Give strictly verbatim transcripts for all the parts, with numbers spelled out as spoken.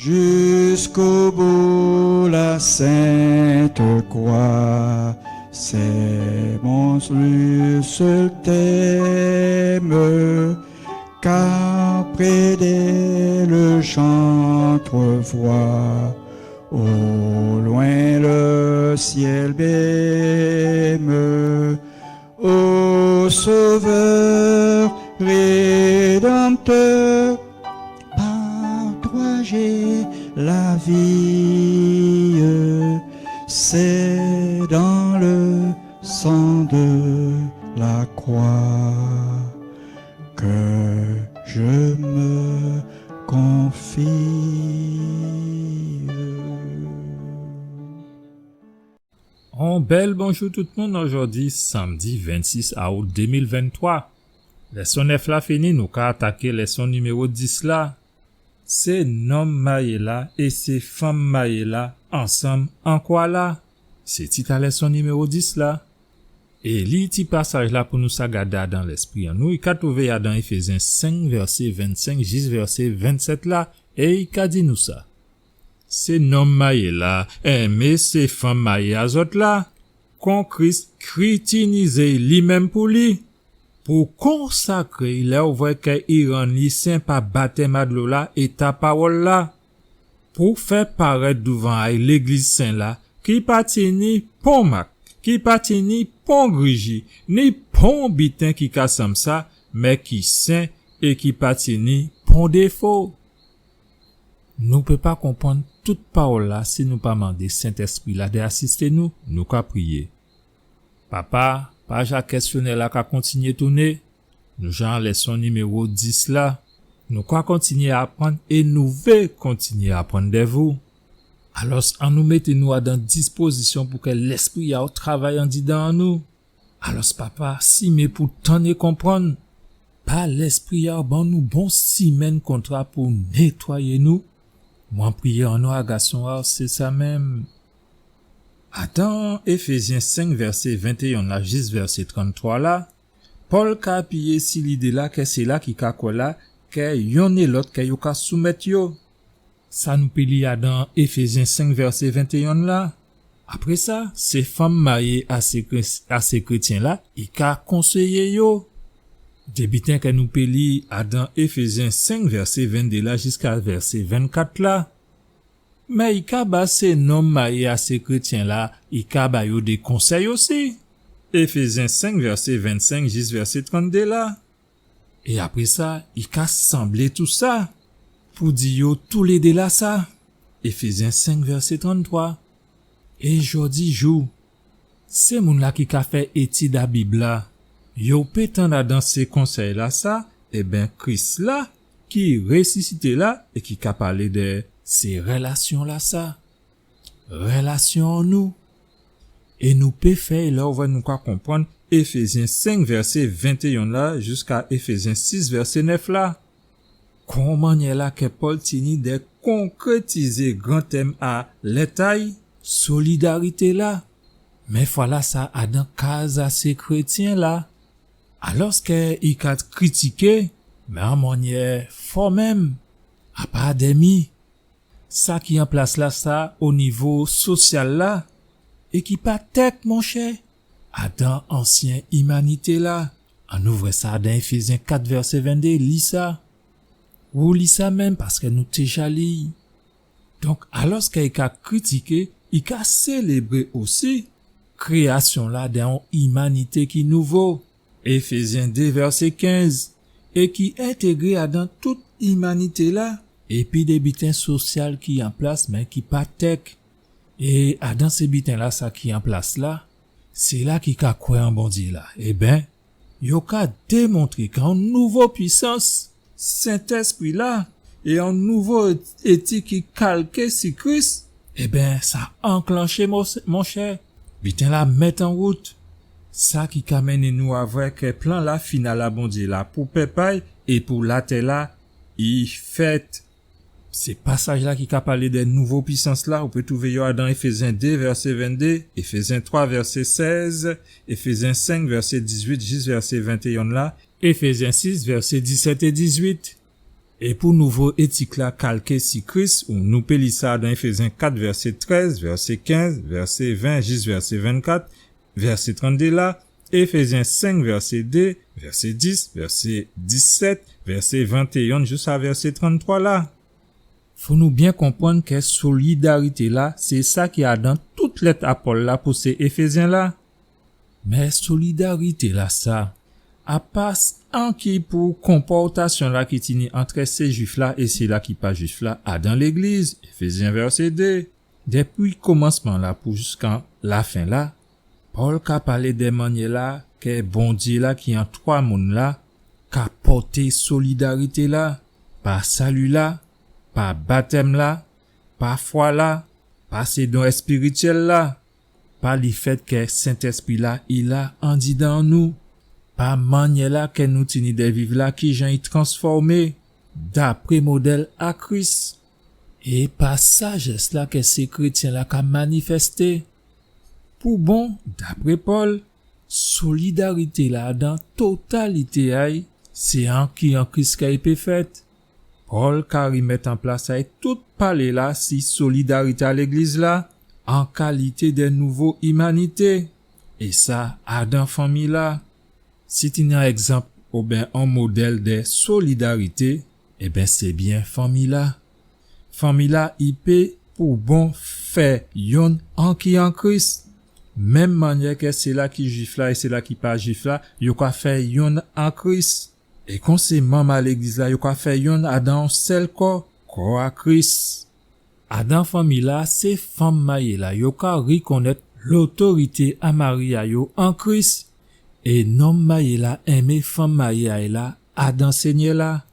Jusqu'au bout la sainte croix, c'est mon seul thème, car près d'elle j'entrevois au loin le ciel même. Ô Sauveur rédempteur, par toi j'ai la vie, c'est dans le sang de la croix que je me confie. On bèl bonjou tout moun, ojòdi sanmdi vennsis aout dé mil venntwa. Lèson nèf la fini, nou ka ataké lèson niméwo dis la. Sé nonm mayé la é sé fanm mayé la ansanm an kwa la. Sé tit a lèson niméwo dis la. É li ti pasaj la pou nou sa gadé adan lèspri an nou, i ka twouvé adan Éfézyen senk, vèsé vennsenk jis vèsé vennsèt la, é i ka di nou sa. Sé nonm mayé la, enmé sé fanm mayé a zòt la, kon Kris kritinizé li menm pou li, pou konsakré lè ou vwè kè i rann li sen pa batèm a dlo la é ta pawòl la, pou fè parèt douvan a'y légliz sen la, ki pa tini pon mak, ki pa tini pon griji, ni pon biten ki ka sanm sa, mé ki sen é ki pa tini pon défo. Nou pé pa konprann tout pawòl la si nou pa mandé Sentèspri la dè asisté nou, nou ka priyé. Papa, paj a kèsyonè la ka kontinyé touné, nou ja an lèson niméwo dis la, nou ka kontinyé aprann é nou vé kontinyé aprann dè vou. Alòs, annou mété nou adan dispozisyon pou kè Lèspri a'w travay andidan an nou. Alòs, Papa, simé pou tann é konprann. Pa Lèspri a'w, ban nou bon simenn kontra pou nétwayé nou. Mwen priyé an non a Gason a'w, sé sa menm. Adan Éfézyen senk, vèsé ventéyen la jis vèsé tranntwa la, Pòl ka apiyé si lidé la kè sila ki ka kwè la, kè yonn é lòt, kè yo ka soumèt yo. Sa nou pé li adan Éfézyen senk, vèsé ventéyen la. Apré sa, sé fanm mayé a sé kré-, a sé krétyen la, i ka konséyé yo. Dé biten kè nou pé li adan Éfézyen senk, vèsé venndé la jiska vèsé vennkat la. Mé i ka ba sé nonm mayé a sé krétyen la, i ka ba yo dé konsèy osi. Éfézyen senk, vèsé vennsenk jis vèsé tranndé la. É apré sa, i ka sanblé tousa pou di yo toulédé la sa. Éfézyen senk, vèsé tranntwa. É jòdijou, sé moun la ki ka fè étid a Bib la, yo pé tann adan sé konsèy la sa, ében, Kris la, ki résisité la é ki ka palé dè sé rélasyon la sa. Rélasyon an nou. É nou pé fè, lè ou vwè nou ka konprann Éfézyen senk vèsé ventéyen la jiska Éfézyen sis vèsé nèf la. Kon mannyè la kè Pòl tini dè konkrétizé gran tèm a lèt a'y, solidarité la. Mé fwa la sa adan kaz a sé krétyen la. Alòskè i ka kritiké, mé an mannyè fò menm, apa dèmi. Sa ki an plas la sa o nivo sosyal la, é ki pa tèk, monchè, adan ansyen imanité la. Annou vwè sa adan Éfézyen kat vèsé venndé, li sa. Ou li sa menm, paskè nou té ja li. Donk, alòskè i ka kritiké, i ka sélébré osi kréyasyon la dè on imanité ki nouvo. Éfézyen dé vèsé kenz, é ki entégré adan tout imanité la, épi dé biten sosyal ki an plas, mé ki pa tèk. É adan sé biten la sa ki an plas la, sila ki ka kwè an Bondyé la, ében, yo ka démontré kè on nouvo pwisans, Sentèspri la, é on nouvo étik ki kalké si Kris, ében, sa anklanché, mo-, monchè, biten la mèt an wout. Sa ki ka mennen nou a vwè kè plan la final a Bondyé la pou pèp a'y é pou latè la, i fèt. Sé pasaj la ki ka palé dè nouvo pwisans la, ou pé twouvé yo adan Éfézyen dé, vèsé venndé, Éfézyen twa, vèsé sèz, Éfézyen senk, vèsé dizuit jis vèsé ventéyen la, Éfézyen sis, vèsé disèt é dizuit. É pou nouvo étik-la kalké si Kris, ou nou pé li sa dan Éfézyen kat, vèsé trèz, vèsé kenz, vèsé ven, jis vèsé vennkat, vèsé tranndé la, Éfézyen senk, vèsé dé, vèsé dis, vèsé disèt, vèsé ventéyen, jis a vèsé tranntwa la. Fò nou byen konprann kè solidarité-la, sé sa ki adan tout lèt a Pòl la pou sé Éfézyen la. Mé solidarité-lasa, a pa s-, anki pou konpòtasyon-la ki tini antrè sé Jwif-la é sila ki pa Jwif la adan légliz, Éfézyen vèsé dé. Dépi komansman-la pou jiskan lafen la, Pòl ka palé dè mannyè-la kè Bondyé-la ki an twa moun la ka pòté solidarité-la, pa sali-la, pa batèm-la, pa fwa-la, pa sé don èspirityèl-la, pa lèfèt kè Sentèspri-la i la andidan an nou, pa mannyè-la kè nou tini dè viv la, kijan i transfòmé dapré modèl a Kris, é pa sajès-la kè sé krétyen-la ka manifèsté. Pou bon, dapré Pòl, solidarité-la dan totalité a'y, sé anki an Kris kè i pé fèt. Pòl ka rimèt an plas a'y tout palé-la si solidarité a légliz-la, an kalité dè nouvo imanité, é sa adan fanmi-la. Si tini an ègzanp oben an modèl dè solidarité, ében, sé byen fanmi-la. Fanmi-la i pé pou bon fè yonn anki an Kris, menm mannyè kè sila ki Jwif la é sila ki pa Jwif la, yo ka fè yonn an Kris. É kon sé manm a légliz-la, yo ka fè yonn adan on sèl kò, kò a Kris. Adan fanmi-la, sé fanm mayé-la yo ka rikonnèt lotorité a mari a yo an Kris, é nonm mayé-la enmé fanm mayé a'y la adan Sényè-la.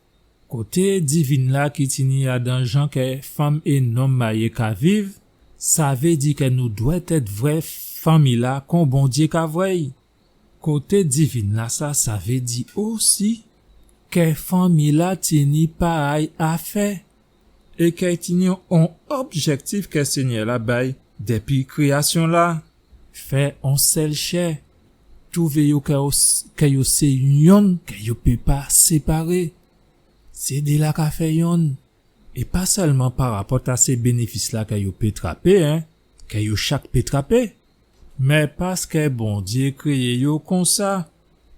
Koté divin-la ki tini adan jan kè fanm é nonm mayé ka viv, sa vé di kè nou dwèt èt vwè fanmi-la kon Bondyé ka vwè'y. Koté divin-lasa, sa vé di osi kè fanmi-la tini pa a'y a fè, é kè i tini on objèktif kè Sényè-la bay dépi kréyasyon-la. Fè on sèl chè, touvé yo kè yo s-, kè yo sé yonn, kè yo pé pa séparé. Sé dé-la ka fè yonn. É pa sèlman parapòt a sé bénéfis-la kè yo pé trapé, en, kè yo chak pé trapé, mé paskè Bondyé kréyé yo konsa,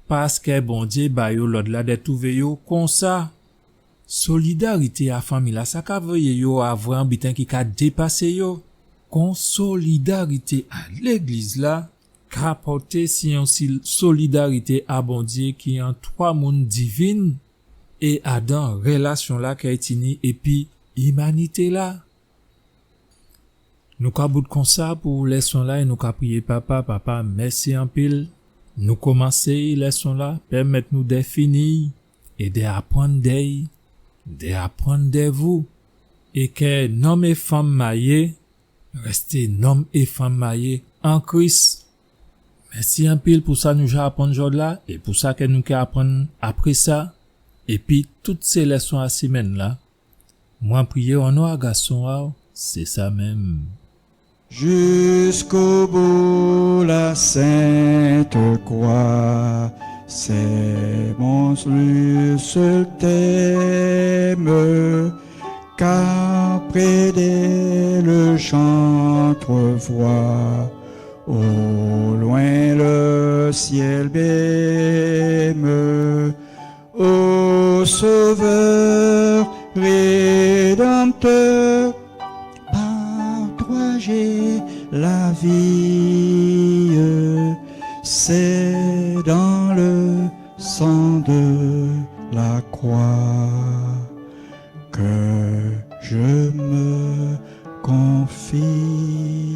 paskè Bondyé ba yo lòd-la dè touvé yo konsa. Solidarité a fanmi-la, sa ka voyé yo a vwè on biten ki ka dépasé yo. Kon solidarité a légliz-la ka pòté si on si-, solidarité a Bondyé ki an twa moun divin, é adan rélasyon-la kè i tini épi imanité-la. Nou ka bout konsa pou lèson-la é nou ka priyé. Papa, Papa, mèsi anpil. Nou komansé lèson-la, pèmèt nou dè fini é dè aprann dè'y, dè aprann dè vou. É kè nonm é fanm mayé rèsté nonm é fanm mayé an Kris. Mèsi anpil pou sa nou ja aprann jòdla é pou sa kè nou ké aprann apré sa, épi tout sé lèson a simenn-la. Mwen priyé o non a Gason a'w, sé sa menm. Jusqu'au bout la sainte croix, c'est mon seul thème, car près d'elle j'entrevois au loin le ciel même. Ô Sauveur Rédempteur, par toi j'ai la vie, c'est dans le sang de la croix que je me confie.